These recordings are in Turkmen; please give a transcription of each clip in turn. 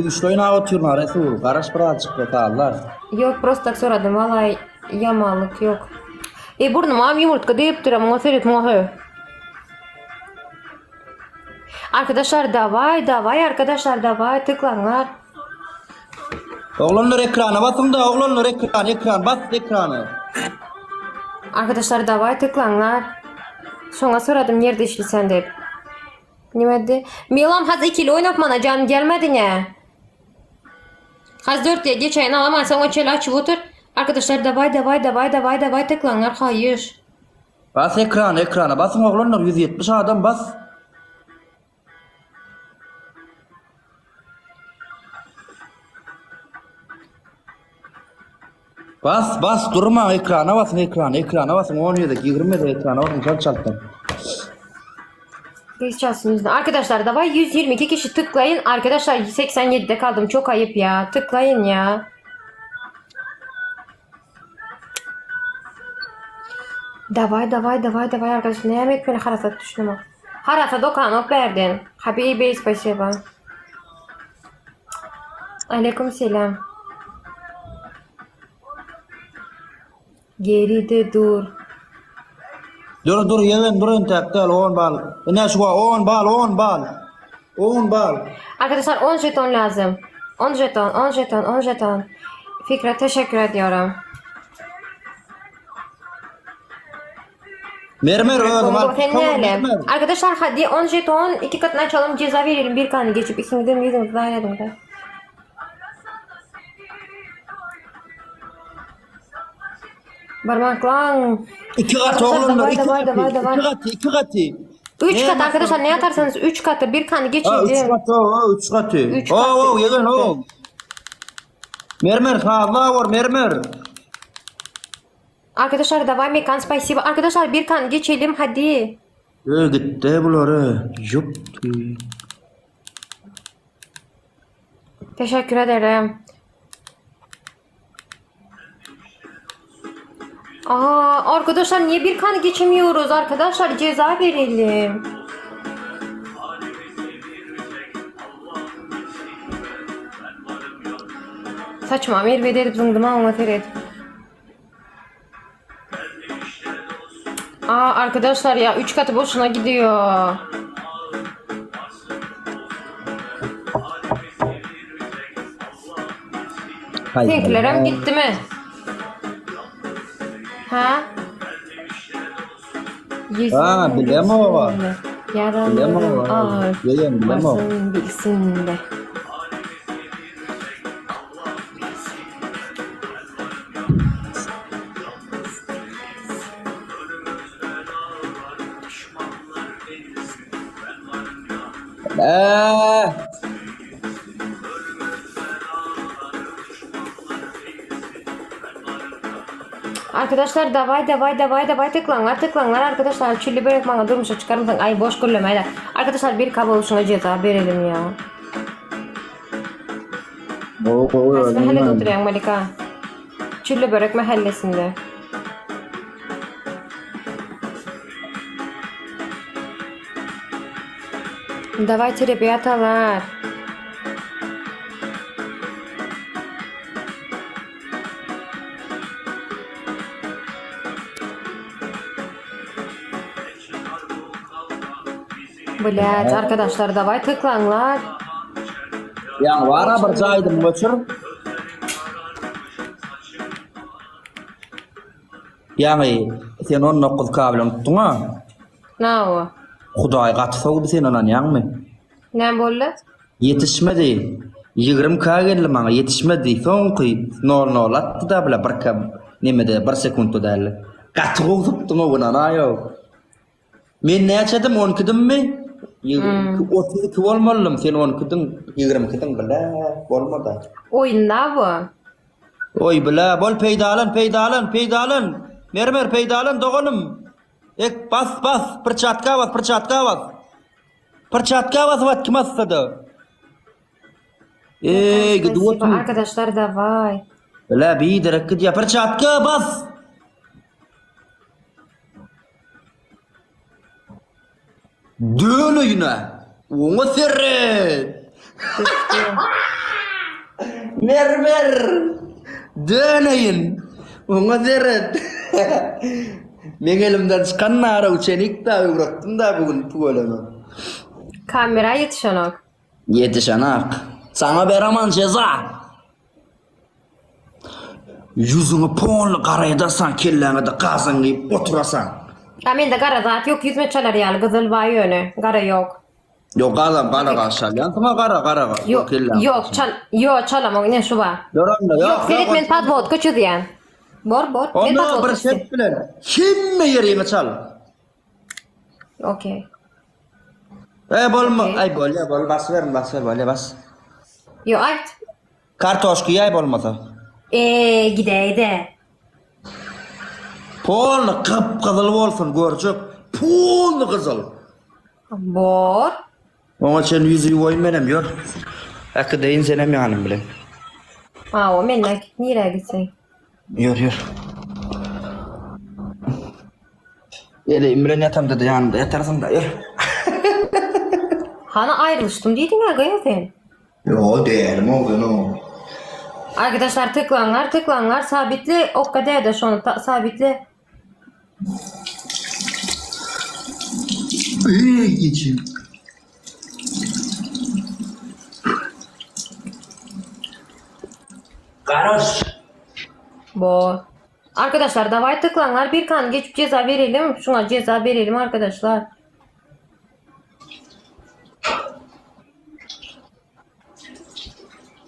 Güýçli oýnap otyryn Resul, garaş birazjyk we sazlar. Ýok prosto tak soradym walaý ýamanlyk ýok. E burnumam ýumurtga degip dur muňa seret muňa he. Arkadaşlar daway daway arkadaşlar daway tyklaňlar. Oglanlar ekrana basyň da oglanlar ekran ekran bas ekrana. Arkadaşlar daway tyklaňlar. Şoňa soradym nirde işleýän diýip. Nimedi? Milan haz ikili oýnap mana jan gelmedi ne? Haz dört diye geçeýin alaman sen o çeli açyp otur. Arkadaşlar daway daway daway daway daway tıklaňlar haýyş. Bas ekrana ekrana basyň oglanlar 170 adam bas. Bas bas durma ekrana basyň ekrana ekrana basyň 10 gezek 20 gezek ekrana basyň çalt çaltdan. Geç çalsın yüzüne. Arkadaşlar davay 122 kişi tıklayın. Arkadaşlar 87'de kaldım. Çok ayıp ya. Tıklayın ya. Davay davay davay davay arkadaşlar. Näme etmeli harasat düşünemok. Harasat okanok bärden. Habibi spasiba. Aleyküm selam. Geride dur. Dur dur ýegen dur entäk däl 10 bal. Ine şu 10 bal 10 bal. 10 bal. Arkadaşlar 10 jeton lazım. 10 jeton, 10 jeton, 10 jeton. Fikret teşekkür ediyorum. Mermer özüm al. Sen Tamam, ne mermer. Arkadaşlar hadi 10 jeton iki katını açalım ceza verelim bir kanı geçip ikinizin yüzünüzü daha edin. Barmaklan. İki kat Arkadaşlar, oglanlar davay, iki davay, katı. davay, davay. İki katı iki katı. 3 Ne kat arkadaşlar ne atarsanız 3 katı bir kanı Ha, üç geçelim. katı o üç katı. Üç O katı, o üç ýegen katı. o. Mermer sazla bor mermer. Arkadaşlar davay mekan spasibo. Arkadaşlar bir kan geçelim hadi. Ö gitdi bulary. Ýok. Teşekkür ederim. Aa, arkadaşlar niye bir kan geçemiyoruz? Arkadaşlar ceza verelim. Saçma Amir edip zıngdıma ona seret. Aa arkadaşlar ya 3 katı boşuna gidiyor. Hay Seninkilerem gitti mi? Ha? Yüzüm Ha, bilem o. Yaralarım Bilem o. ağır. Bilem, bilem o. Varsın bilsin de. Eee. Arkadaşlar davay davay davay davay tıklanlar tıklanlar arkadaşlar çilli börek bana durmuşa çıkar mısın? Ay boş gürlemeyle. Arkadaşlar bir kaba oluşuna ceza verelim ya. O o Haýsy mahallede oturýaň Malika? Çilli börek mahallesinde. Давайте, ребяталар. Блять, arkadaşlar давай tıklanlar. Ýa wara bir jaýdym göçür. Ýagny sen 19 kabel unutdyň ha. Nawa. Hudaý gaty sowdy sen ynanýaňmy? Näme boldy? Ýetişmedi. 20 k geldi maňa ýetişmedi. Soňky 0-0 atdy da bile bir k nemede 1 sekuntda däl. Gaty gowy sypdyň o gün anaýo. Men näçedim 12-dimmi? 32 bolmalydym sen 12-diň 22-diň bile bolmady. Oýunda bu. Oý bile bol peýdalan peýdalan peýdalan. Mermer peýdalan doganym. Ek bas bas perçatka bas perçatka bas. Perçatka basyp at kim atsa-da. Eý gidip Spasibo, otur. Arkadaşlar davay. Bile biderek gidýär. Perçatka bas. Dön öýüne. Oňa seret. Düşdi. Mermer! Döneýin! Oňa seret! Meň elimden çykan nara uçenik-da öwretdim-da bu gün tüweleme. Kamera ýetişenok. Ýetişenak. Saňa bereman jeza! Ýüzüňi polny gara edersen, kelläňe-de gazan geýip oturasan. A mende gara zat ýok, ýüzüme çalar ýaly gyzyl bar ýöne, gara ýok. Ýok gazam gara gaş çalýansyň-a gara gara Ýok, ýok çal, ýok çalamok ine şu bar. Dur onda ýok. Ýok seret men podwodka çözýän. Bor bor men Onda podwodka bir çözýän. şert bilen hemme ýeriňi çal. Okey. E bolma, Okey. aý bolýa bol bas berin bas ber bolýa bas. Ýok aýt. Kartoşka iýäý bolmasa. Eee gidäýdä. Polny gyp gyzyl bolsun görjek. Polny gyzyl. Bor. Oňa çenli ýüzi ýuwaýyn menem ýör. Äkideýin senem ýanym bilen. Hawa men äkit nirä gitseň. Ýör ýör. Eleýim bilen ýatamda-da ýanymda ýatarsyň-da ýör. Hany aýrylyşdym diýdiň-ä gyz sen. Ýo dälim oglan o. Arkadaşlar tıklaňlar tıklaňlar sabitle okka däde şony sabitle. Eý geçim. Garaş. Bo. Arkadaşlar daway tıklaňlar bir kan geçip ceza berelim şuňa ceza berelim arkadaşlar.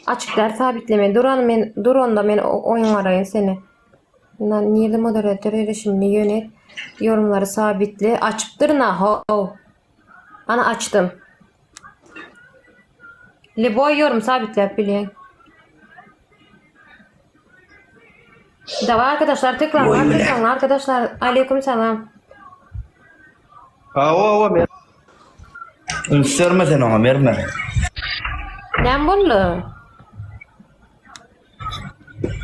Açyk däl sabitleme dur men dur onda men oýňaraýyn seni. Nirde moderator erişimini ýönet ýorumlary sabitle açypdyryn a how. Ana açdym. Liboý ýorum sabitläp bilýän. Dawa arkadaşlar tıklaň tıklaň arkadaşlar aleyküm salam. Hawa hawa mer. Üns berme sen oňa mermer. Näme boldy?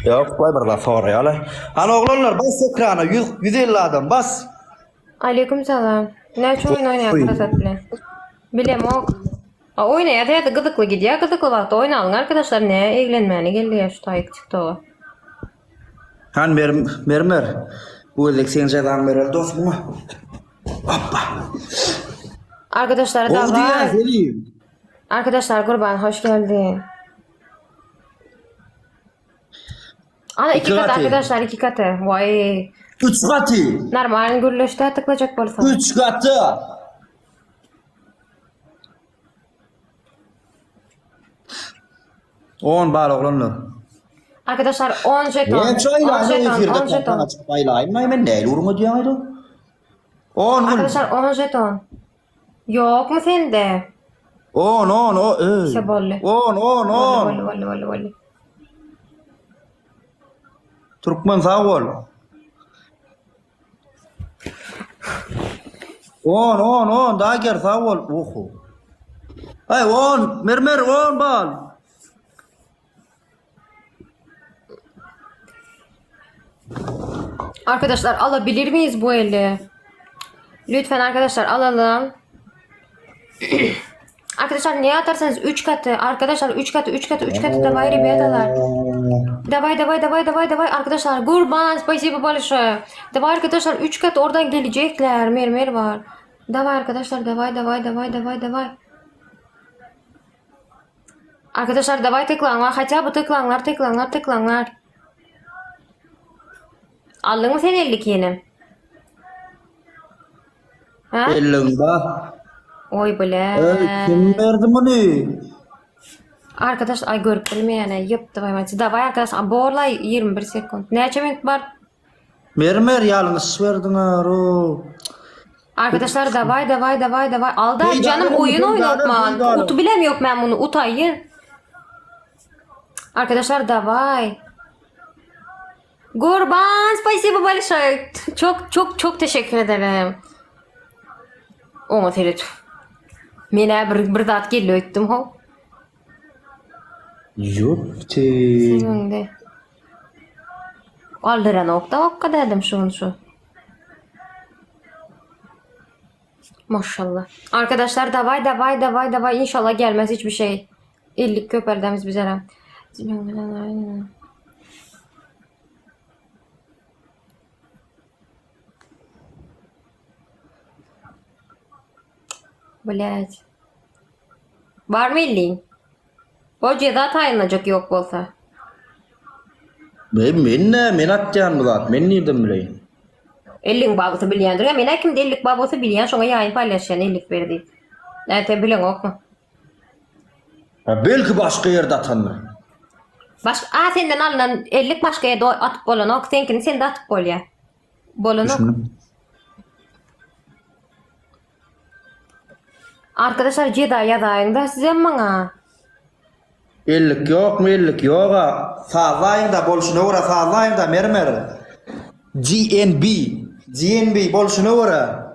Ýok, goý bir zat soraýaly. Hany oglanlar bas ekrana 100 150 adam bas. Aleyküm salam. Näçe oýun oýnaýar Prasat bilen? Bilemok. A oýnaýar häzir gyzykly gidýär. Gyzykly wagtda oýnalyň arkadaşlar. Nä eglenmäne geldi ýa şu taýyk TikToga. Hany mer mermer. Bu gezek seň jezaňy bereli dostuma. Hoppa. Arkadaşlar Gowy diýýän daway. Selim. Arkadaşlar Gurban hoş geldin. Ana iki İki katı katı. arkadaşlar iki katı. Vay. Üç gaty. Normal gürleşde tıklajak bolsa. Üç gaty. On bar oglanlar. Arkadaşlar 10 jeton. Men 10 çaýlaýyn jeton, efirde 10 jeton. kompany açyp aýlaýyn men näli uruňa diýýäňaýda. 10 gün. Arkadaşlar 10 jeton. Ýokmy sende? 10 10 o öý. Şe boldy. 10 10 10. Boldy boldy boldy boldy. Türkmen sag bol. 10 10 10 Dager sag bol. Oho. Ay 10 mermer 10 bal. Arkadaşlar alabilir miyiz bu eli? Lütfen arkadaşlar alalım. Arkadaşlar neye atarsanız 3 katı. Arkadaşlar 3 katı 3 katı 3 katı давай ребяталар. Давай давай давай давай давай arkadaşlar. Gurban спасибо большое. Давай arkadaşlar 3 katı oradan gelecekler. Mermer var. Давай arkadaşlar давай давай давай давай давай. Arkadaşlar давай tıklaňlar. Хотя бы tıklaňlar tıklaňlar tıklaňlar. Aldyňmy sen 52-ni? Ha? Elliň ba. Oý bile. Ey kim berdi muny? Arkadaş ay görüp bilmeýän ýypdy baýmaç. Давай arkadaş borlay 21 sekund. Näçe minut bar? Mermer ýalňyş berdiň aro. Arkadaşlar davay davay davay davay. Alda Peýdalanyn, canım oyun peýdalanyn, oynatman. peýdalanyn. Utu bilem yok ben bunu utayın. Arkadaşlar davay. Gurban спасибо большое. Çok çok çok teşekkür ederim. Oňa seret. Men bir bir zat geldi öýtdüm ho. Ýok. Öňde. Aldyran okda okka dedim şunu şu. Maşallah. Arkadaşlar davay davay davay davay inşallah gelmez hiçbir şey. Illik köpeldemiz bize. Blять. Barmy elliň? O jeza taýynlajak ýok bolsa. Men men nä men atýan bu zat men nirden bileýin. Elliň bar bolsa bilýändir. Ýa men-ä kimde ellik bar bolsa bilýän şoňa ýaýyn paýlaşýan ellik ber diýip. Nä sen bileňokmy? Ha belki başga ýerde atandyr. Baş a senden alnan ellik başga ýerde atyp bolanok. Seňkini sende atyp bolýar. Bolanok. Düşündim. Arkadaşlar jeza ýazaýyňda sizem maňa. Ellik ýokmy ellik ýoga. Sazlaýyňda bolşuna görä sazlaýyňda mermer. GNB GNB bolşuna görä.